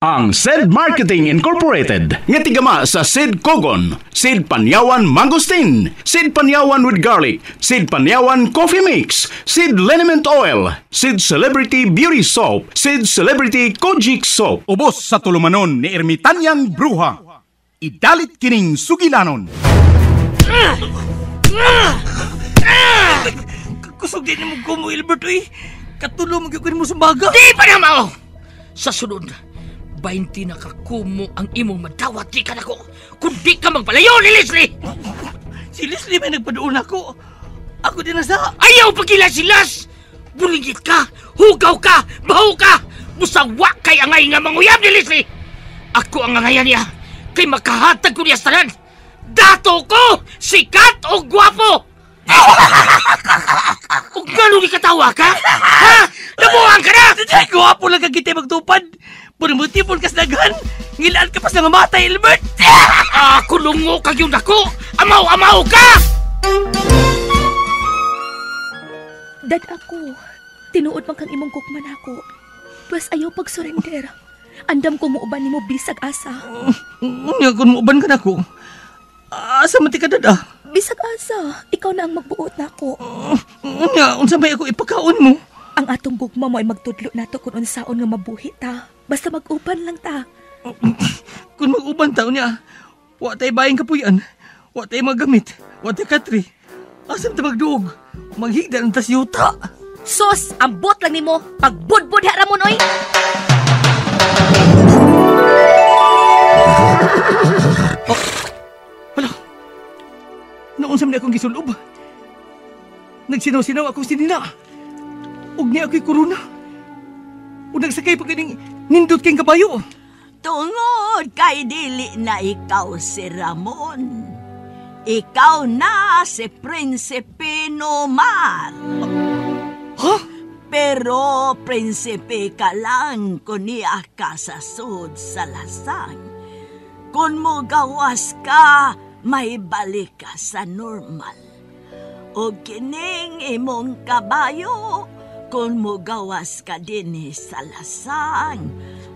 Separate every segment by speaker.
Speaker 1: Ang Sed Marketing Incorporated nga tigama sa Sed Kogon, Sed Panyawan Mangosteen, Sed Panyawan with Garlic, Sed Panyawan Coffee Mix, Sed Liniment Oil, Sed Celebrity Beauty Soap, Sed Celebrity Kojic Soap. Ubos sa tulumanon ni Ermitanyang Bruha. Idalit kining sugilanon.
Speaker 2: Kusog din mo kumo, Ilbert, uy. Katulo mo gyud mo sumbaga.
Speaker 3: Di pa na mao! Sa sunod, 20 na kakumo ang imong madawat di ka nako. Kung di ka magpalayo ni Leslie!
Speaker 2: Si Leslie may nagpadoon ako. Ako din nasa.
Speaker 3: Ayaw pagkila si Las! Bulingit ka! Hugaw ka! Baho ka! Musawa kay angay nga manguyab ni Leslie! Ako ang angayan niya. Kay makahatag ko niya sa tanan. Dato ko! Sikat o gwapo! O gano'n di katawa ka? Ha? Nabuang ka na!
Speaker 2: Ay, gwapo lang kagitay magtupad. Purmutipon kas daghan. Ngilaan ka pa sa nga matay, Ilbert.
Speaker 3: Ako lungo kag yung dako. Amaw-amaw ka!
Speaker 4: Dad ako, tinuod man kang imong gugma nako. Pwes ayaw pag-surrender. Andam ko muuban nimo bisag asa.
Speaker 2: Unya kun muuban ka nako. Asa man ti ka, Dad, ah?
Speaker 4: Bisag asa, ikaw na ang magbuot nako.
Speaker 2: Unya, unsa may ako ipakaon mo?
Speaker 4: Ang atong gugma mo ay magtudlo nato kung unsaon nga mabuhi ta. Basta mag-uban lang ta.
Speaker 2: Kung mag-uban ta, unya, wa tay bayang kapuyan, wa tay magamit, wa tay katri. Asam ta magduog? Maghigda ng tas yuta.
Speaker 4: Sos, ambot lang nimo. Pagbudbud ha Ramon, oy.
Speaker 2: Oh, wala. Noon sa man akong gisulob. Nagsinaw-sinaw akong sinina. Ug niya ako'y korona. Ug nagsakay pa kining nindot kayong kabayo.
Speaker 5: Tungod kay dili na ikaw si Ramon. Ikaw na si Prinsipe Nomar.
Speaker 2: Ha?
Speaker 5: Pero prinsipe ka lang kung niya ka sa sud sa lasang. Kung mugawas ka, may balik ka sa normal. O kining imong kabayo, kung mugawas ka din sa lasang,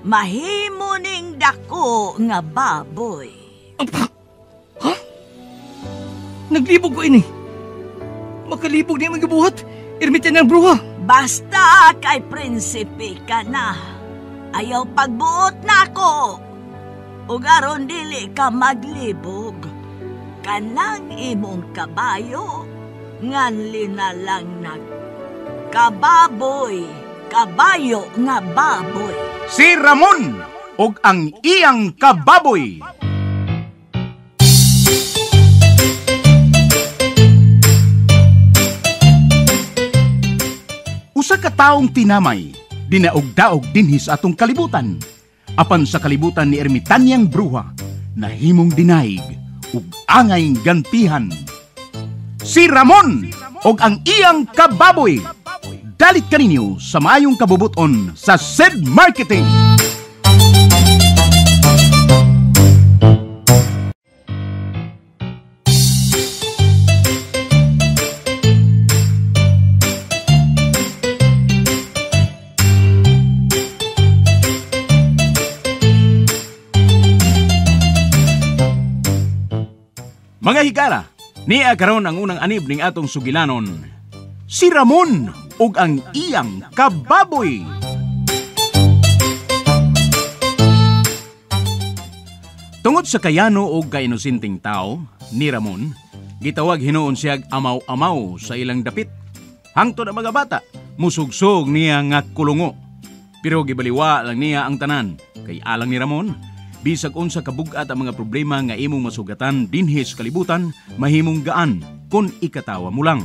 Speaker 5: mahimo ning dako nga baboy.
Speaker 2: Ha? Naglibog ko ini. Makalibog niya magibuhat. Ermitan ng bruha.
Speaker 5: Basta kay prinsipe ka na. Ayaw pagbuot na ako. Ug aron dili ka maglibog. Kanang imong kabayo, nganli na lang nag kababoy, kabayo nga baboy.
Speaker 1: Si Ramon og ang iyang kababoy. Usa ka taong tinamay, dinaog-daog dinhi sa atong kalibutan. Apan sa kalibutan ni Ermitanyang Bruha, nahimong dinaig ug angay gantihan. Si Ramon og ang iyang kababoy. Dalit kaninyo sa maayong kabubuton sa Sed Marketing. Mga higala, niya karon ang unang anib ning atong sugilanon. Si Ramon ug ang iyang kababoy. Tungod sa kayano og kainosenteng tao ni Ramon, gitawag hinuon siyag amaw-amaw sa ilang dapit. Hangtod ang mga bata, musugsog niya nga kulungo. Pero gibaliwa lang niya ang tanan, kay alang ni Ramon, bisag unsa kabug-at ang mga problema nga imong masugatan dinhi sa kalibutan, mahimong gaan kun ikatawa mo lang.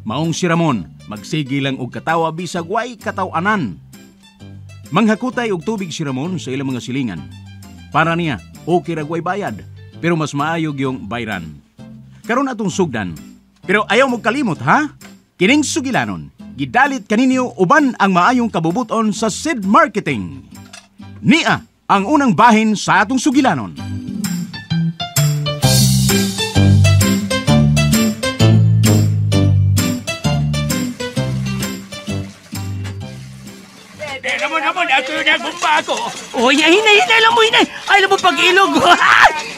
Speaker 1: Maong si Ramon, magsige lang og katawa bisag way kataw-anan. Manghakutay og tubig si Ramon sa ilang mga silingan. Para niya, okay ra way bayad, pero mas maayo gyung bayran. Karon atong sugdan. Pero ayaw mo kalimot ha? Kining sugilanon, gidalit kaninyo uban ang maayong kabubuton sa Sid Marketing. Nia ang unang bahin sa atong sugilanon.
Speaker 3: Ramon, Ramon, Dayon na bumba ako.
Speaker 2: Oy, hinay, hinay lang mo, hinay. Ay, lang mo pag-ilog.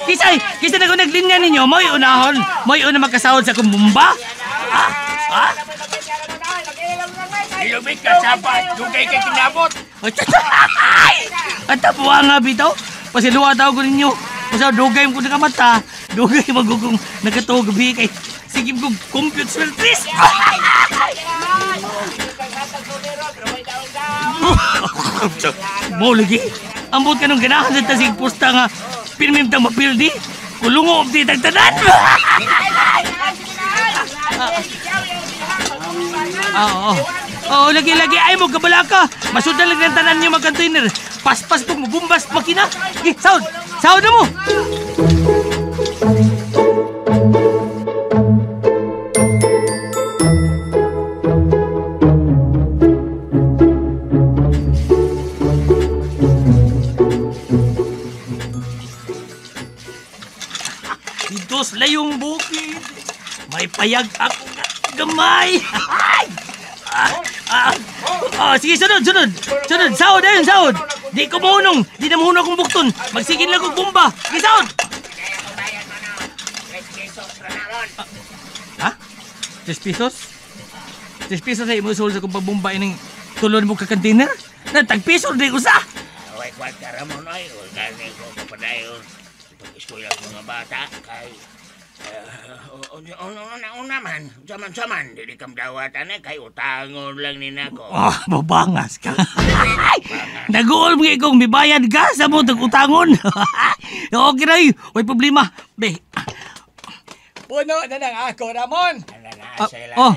Speaker 2: Kisa, kisa na ko naglinya ninyo, mo'y unahon. Mo'y una makasahod sa kumbumba. Ha? Ha?
Speaker 3: Ilumit ka sapat, dugay kay kinabot.
Speaker 2: Ay! At tapuwa nga bitaw. Pasiluwa tao ko ninyo. Basta dugay mo ko nakamata. Dugay magugong nakatuog gabi kay sige ko compute sweltris. Mo lagi. Ambot ka nung ganahan sa tasig pusta nga pinmimtang mapildi. Kulungo di tagtanan. Oo. Oo, lagi-lagi. Ay mo, kabala ka. Masudan lang ng tanan niyo mga container. Paspas po, mabumbas makina. Sige, sound. Sound na mo. Dito sa layong bukid, may payag ako gamay. Sige, sunod, sunod. Sunod, sahod, ayun, sahod. Di ko mahunong. Di na mahunong akong bukton. Magsigin lang kong bumba. Sige, sahod. Ha? 3 pesos? 3 pesos ay imusul sa kong pagbumba ining tulon mo ka container? Natag-piso, di ko sa.
Speaker 3: Away, kwarta ramon, ay. Huwag ko kapadayon. Pag-eskwela mga bata, kay... Una man, saman-saman, dili kam dawatan eh, kay utangon lang ni nako.
Speaker 2: Oh, mabangas ka. Nag-uol mo kong mibayad ka sa mo utangon. Okay na yun, may problema. Be.
Speaker 6: Puno na lang ako, Ramon.
Speaker 2: Oh,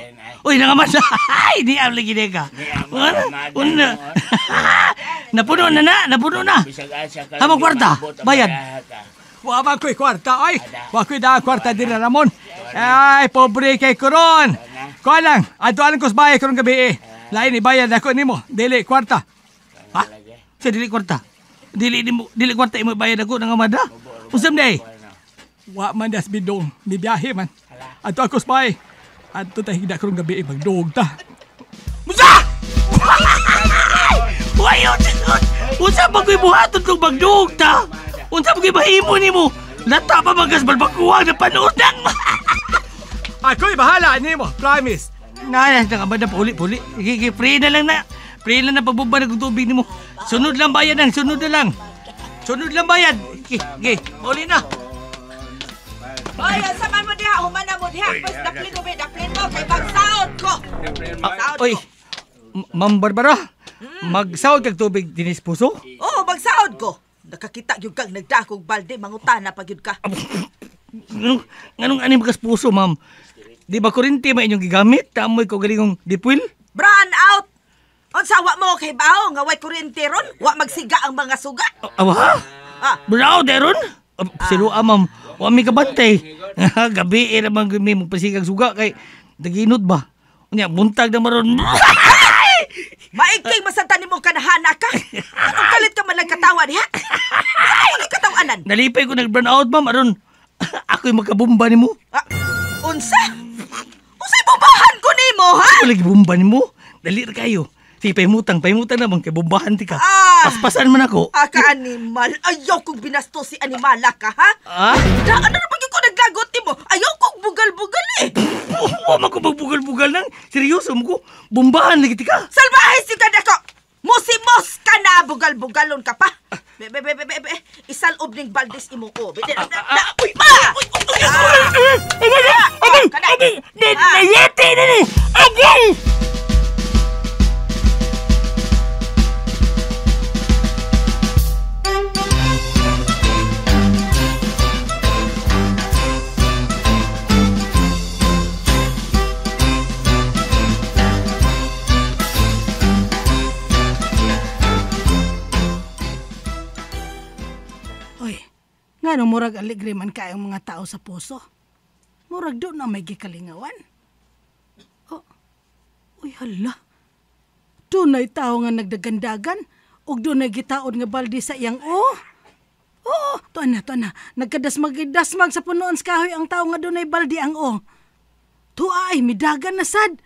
Speaker 2: uy, nangaman. Ay, di am lagi ka. Una. Napuno na na, napuno na. Hamang kwarta, bayad.
Speaker 6: Wa man ko'y kwarta, ay! Wa ko'y daa kwarta din na, Ramon. Ay, pobre kay koron. Kuha lang, aduan ko sa bahay karong gabi eh. Lain ibayad ako nimo, dili kwarta.
Speaker 2: Ha? Sa dili kwarta? Dili nimo, dili kwarta imo ibayad ako nang amada? Usam day.
Speaker 6: Wa man das bidong, mibiyahe man. Adto ako sa bahay. Adto ta higda karong gabi eh, magduog ta.
Speaker 2: Musa! Wayo, unsa pa ko'y buhaton kung magduog ta? Unsa pa ko'y mahimo nimo? Lata pa magas balbakuwang na panudang!
Speaker 6: Ako'y bahala nimo, promise.
Speaker 2: Na, na, puli, puli. Sige, free na lang na. Free lang na pagbumba ng tubig nimo. Sunod lang bayad ang, sunod na lang. Sunod lang bayad. Sige, sige, uli na.
Speaker 7: Oy, saman mo diha, humana mo diha. Pwes, daplin mo, daplin mo, kay magsaod ko.
Speaker 2: Oy, Ma'am Barbara, magsaod kag tubig dinis puso?
Speaker 7: Oo, magsaod ko. Nakakita yung kang nagdakog balde, mangutana pa yun ka.
Speaker 2: Nganong anim kas puso, ma'am? Di ba kurinti ma inyong gigamit? Tamoy ko galingong dipwil?
Speaker 7: Brand out! Unsa wa mo kay bao nga way kurinti ron? Wa magsiga ang mga suga?
Speaker 2: Awa? Ah. Brown deron? Silo ma'am. Wa mi kabantay. Gabi eh naman mi magpasigag suga kay daginot ba? Unya buntag na maron.
Speaker 7: Maigting masanta nimo kanahana ka. Anong kalit ka man nagkatawa diha? Ano katawanan?
Speaker 2: Nalipay ko nag-burn out, ma'am. Aron ako'y makabumba nimo.
Speaker 7: Ah, unsa? Unsay bumbahan ko nimo, ha?
Speaker 2: Ako lagi bumba nimo. Dali ra kayo. Sige, pahimutang, pahimutang naman kay bumbahan ti ka.
Speaker 7: Ah,
Speaker 2: Paspasan man ako.
Speaker 7: Ah, ka animal. Ayaw kong binasto si animala ka, ha?
Speaker 2: Ah?
Speaker 7: Da, ano na pag ko naglagot nimo? Ayaw kong bugal-bugal eh.
Speaker 2: Huwag man ko magbugal-bugal nang. Seryoso mo ko. Bumbahan lagi ti ka.
Speaker 7: Salbahe si ka dako. Musimos ka na, bugal-bugalon ka pa. Be, be, be, be, be. Isalob ning baldes imong ubi. Uy, ma! Uy, uy, uy! Agay!
Speaker 2: Nayete na ni! Agay!
Speaker 8: Ngano murag aligre man kayong mga tao sa puso? Murag doon na may gikalingawan. Oh, uy hala. Dunay tao nga nagdagandagan ug dunay gitaod nga balde sa iyang oh. Oo, tuan na, tuan na. Nagkadasmag-dasmag sa punoan sa kahoy ang tao nga dunay balde ang oh. Tuwa ay midagan na sad.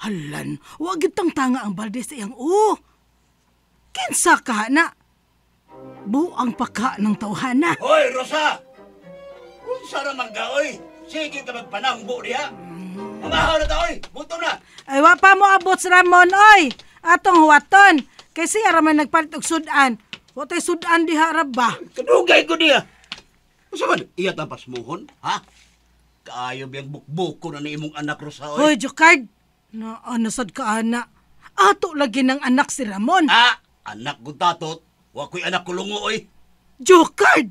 Speaker 8: Halan, wa gid tang tanga ang balde sa iyang oh. Kinsa ka na? Buang paka ng tawhana.
Speaker 9: Hoy, Rosa! Unsa ra man ka, oy? Sige ka magpanangbo diha. Mamahaw na ta, oy! Gutom na!
Speaker 8: Ay, wa pa mo abot si Ramon, oy! Atong huwaton. Kay siya raman nagpalit og sudan. Wa tay sudan diha ra ba?
Speaker 9: Kadugay ko niya. Unsa man, iya ta pasmuhon, ha? Kaayo biyang bukbuko na ni imong anak, Rosa, oy.
Speaker 8: Hoy, Jokard! Na, ano sad ka, ana? Ato lagi ng anak si Ramon.
Speaker 9: Ah, anak ko tatot. Wa ko'y anak kulungo, oy.
Speaker 8: Jokard!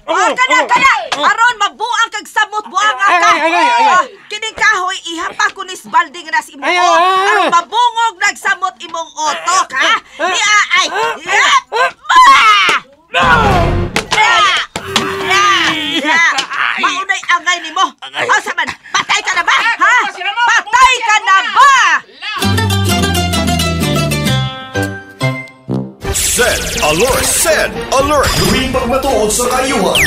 Speaker 7: Oh, kana kana. Aron mabuang kag samot buang ka. Kining kahoy ihapa ko ni Baldi nga nas imong o. Aron mabungog nagsamot imong otok ha. Ni ay. Maunay angay nimo. Asa man? Patay ka na ba? Ha? Patay ka na ba?
Speaker 10: Send alert! Send alert! Tuwing pagmatuod sa kayuhan.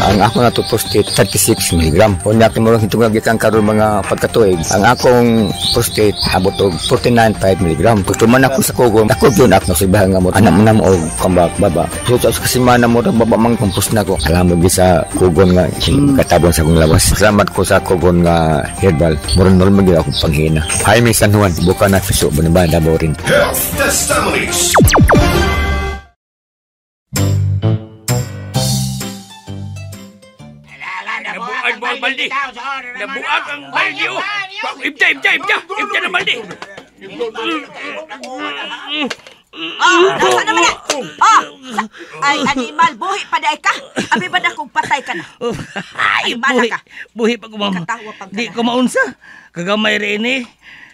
Speaker 11: Ang ako na to prostate 36 mg. Unya kay murag hitungag gikan karon mga pagkatuig. Ang akong prostate abot og 49.5 mg. Gusto man ako sa kugon, ako gyud ako nasibahan nga mo anak man og kambak baba. So sa kasimana mo baba mang kumpos na ko. Alam mo sa kugon nga katabon sa akong lawas. Salamat ko sa kugon nga herbal. Murag normal gyud akong panghina. Jaime San Juan, buka na piso Banaban, Davao rin.
Speaker 10: Health Testimonies.
Speaker 3: Nabuag ang baldi. Nabuag ang baldi, oh. Ibda, ibda, ibda. Ibda ng baldi.
Speaker 7: Oh, nasa naman na. Oh, ay, animal, buhi pa na ka. Abi ba na kung patay ka na?
Speaker 2: Ay, buhi. Buhi pa ko, mama. Di ko maunsa. Kagamay rin eh.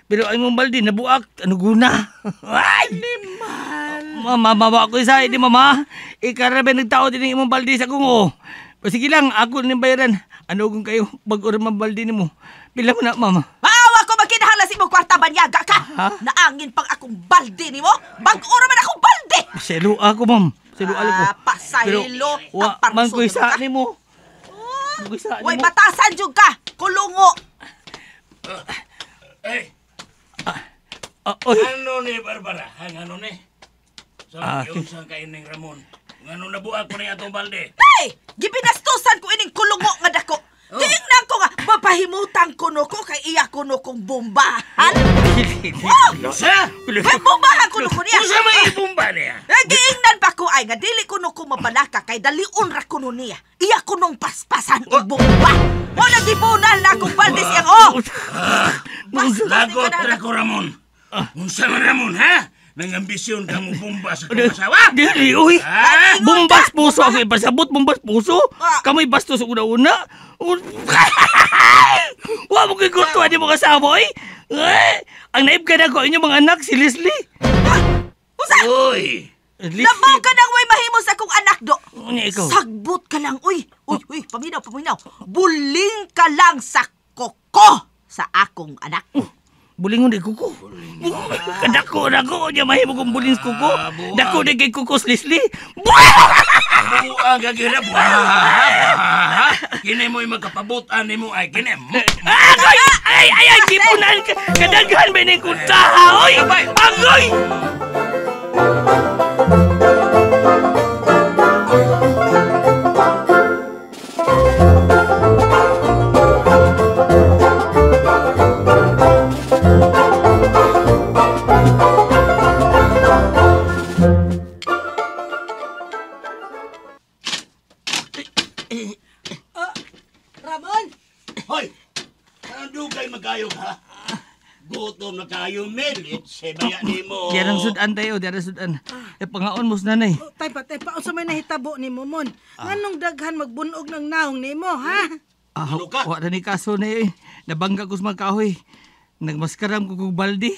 Speaker 2: Pero ay mong baldi, nabuak. Ano guna? Ay! Animal. Mama, mama ako isa. Hindi, mama. Ikarabe nagtao din ang imong baldi sa kungo. Sige lang, ako na bayaran. Ano kung kayo, bago rin mabaldi ni mo. Pila mo na, mama.
Speaker 7: Maawa ko magkinahala si mong kwarta banyaga ka. Ha? Naangin pang akong baldi ni mo. Bago man akong baldi.
Speaker 2: Pasaylo ako, ma'am. Pasaylo ako.
Speaker 7: Pasaylo.
Speaker 2: Wa, man ko isa ni mo.
Speaker 7: Way, batasan jud ka. Kulungo.
Speaker 9: Eh. Ano ni, Barbara? Ano ni? Sa yung kayo ning Ramon. Ngano nabuak ko ni atong balde?
Speaker 7: Hey! Gibinastusan ko ining kulungo nga dako. Giingnan ko nga, mapahimutang kuno ko kay iya kuno kong bombahan. Oh!
Speaker 9: Sa?
Speaker 7: May bombahan kuno ko niya.
Speaker 9: Unsa may bomba niya?
Speaker 7: Eh, giingnan pa ko ay nga dili kuno ko mabalaka kay dalion ra kuno niya. Iya kunong paspasan og bomba. Mo na gibunal na akong balde siyang oh.
Speaker 9: Lagot ra ko Ramon. Unsa man Ramon ha? Nangambisyon ka mo bomba sa kong asawa?
Speaker 2: Dili, uy! Bombas puso ako ipasabot, bombas puso! Kamoy bastos una-una! Wa mo ko'y gusto, hindi mo kasama, uy! Ang naib ka na ko, inyong mga anak, si Leslie!
Speaker 7: Usa!
Speaker 9: Uy!
Speaker 7: Labaw ka nang way mahimo sa akong anak, do! Sagbot ka lang, uy! Uy, uy, paminaw, paminaw! Buling ka lang sa koko sa akong anak!
Speaker 2: Bulingon di kuko. Dako, dako. Diya mahimo kong buling kuko. Dako di kay kuko, Leslie.
Speaker 9: Buang kagira. Buang. Kini mo'y magkapabutan ni mo ay kini.
Speaker 2: Agoy! Ay, ay, ay! Kipunan! Kadaghan ba yung kuntaha? Oy! Agoy!
Speaker 8: Ramon!
Speaker 9: Hoy! Anong dugay magayo ka? Gutom na kayo, Mel. Sebaya ni mo.
Speaker 2: Diyan ang sudan tayo, diyan ang sudan. E, pangaon mo sa nanay.
Speaker 8: Oh, tay pa, unsa may nahitabo ni mo, Mon? Nganong daghan magbunog ng naong ni mo, ha?
Speaker 2: Ano ka? Wala ni kaso na eh. Nabangga ko sa mga kahoy. Nagmaskaram ko kong baldi.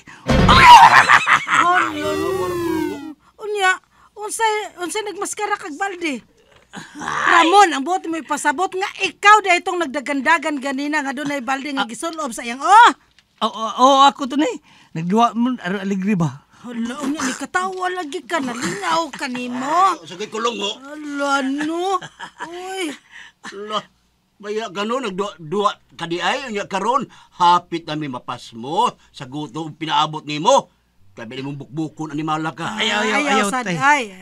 Speaker 8: Unya, unsay nagmaskara kag baldi? Ramon, ang buot mo ipasabot nga ikaw da itong nagdagandagan ganina nga dunay balde nga gisulob sa iyang oh.
Speaker 2: Oo, ako to nay. Nagduwa mo aron aligri ba?
Speaker 8: Hala, unya ni katawa lagi ka nalingaw kanimo.
Speaker 9: Sige kulungo.
Speaker 8: Hala no. Uy.
Speaker 9: Hala. Baya gano nagduwa kadi ay unya karon hapit nami mapasmo sa gutom pinaabot nimo. Kay mong bukbukon animala ka.
Speaker 2: Ayaw tay.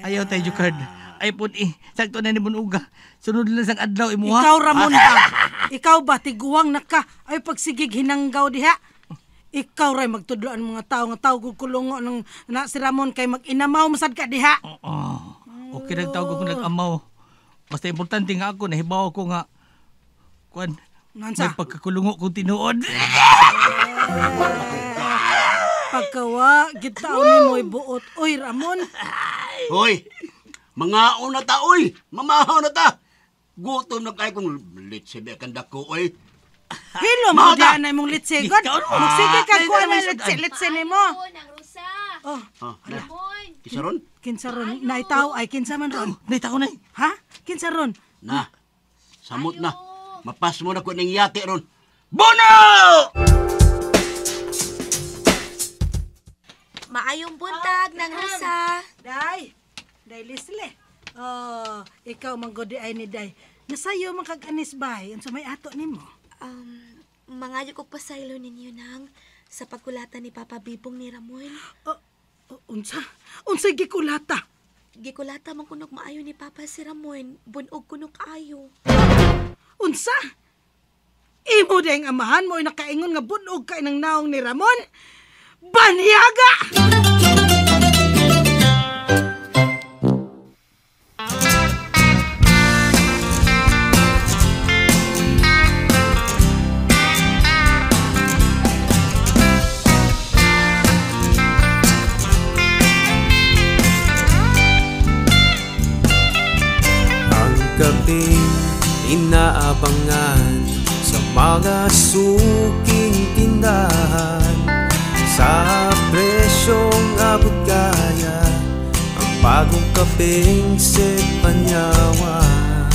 Speaker 2: Ayaw tay Jukard. Ay pud sakto na ni bunuga. Sunod lang sang adlaw imuha.
Speaker 8: Ikaw Ramon ba? Ikaw ba tiguang na ka? Ay pagsigig hinanggaw diha. Ikaw ray magtudlo ang mga tao nga tawag kulungo ng na si Ramon kay mag-inamaw masad ka diha.
Speaker 2: Oh, okay nagtawag ko nag-amaw. Basta importante nga ako nahibaw ko nga kuan. May pagkakulungo kong tinuod.
Speaker 8: Pagkawa gitaon nimo ibuot. Oy Ramon.
Speaker 9: Hoy. Mangaon na ta oy. Mamahaw na ta. Gutom na kay kong litse ba kang dako oy.
Speaker 8: Hilo mo diyan na imong litse god. Magsige ka kuan na litse nimo. Oh,
Speaker 9: kinsa ron?
Speaker 8: Kinsa ron? Naitaw ay kinsa man ron?
Speaker 2: Naitaw na.
Speaker 8: Ha? Kinsa ron?
Speaker 9: Na. Samot na. Mapas mo na ko ning yati ron. Bono!
Speaker 4: Maayong buntag nang Rosa.
Speaker 8: Day. Day Leslie. Oh, ikaw man gud ay ni Day. Nasayo man kag anis bay unsa may ato nimo?
Speaker 4: Mangayo kog pasaylo ninyo nang sa pagkulata ni Papa Bibong ni Ramon.
Speaker 8: Unsa? Unsay gikulata?
Speaker 4: Gikulata man kunog maayo ni Papa si Ramon, bunog kuno kaayo.
Speaker 8: Unsa? Imo dayng amahan mo ay nakaingon nga bunog kay nang naong ni Ramon? Banyaga!
Speaker 12: Kaping inaabangan sa mga suking tindahan, sa presyong abot kaya ang bagong kapeng Panyawan.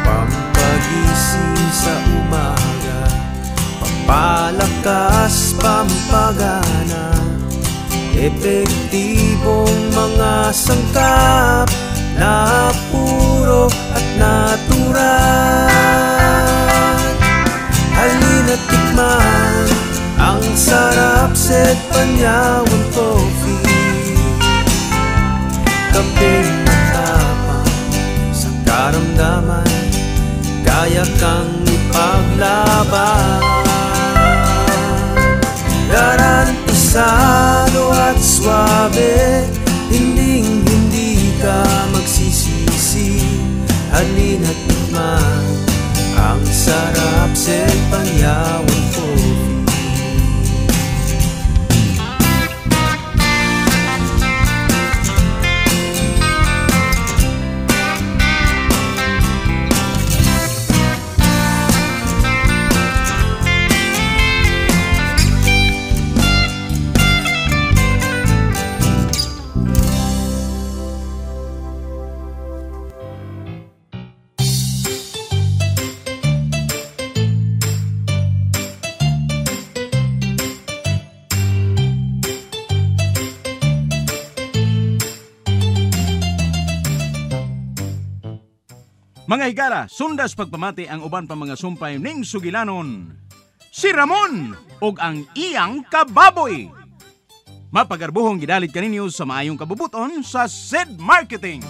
Speaker 12: Pampagising sa umaga, pampalakas, pampagana, epektibong mga sangkap na puro at natural. Halina't tikman ang sarap sa Panyawan Coffee. Kapeng matapang sa karamdaman, kaya kang ipaglaban. Garantisado at swabe, hinding-hindi ka magsisisi. Halina't tikman ang sarap sa Panyawan Coffee.
Speaker 1: Mga higala, sundas pagpamati ang uban pa mga sumpay ning sugilanon. Si Ramon og ang iyang kababoy. Mapagarbuhong gidalit kaninyo sa maayong kabubuton sa SED Marketing.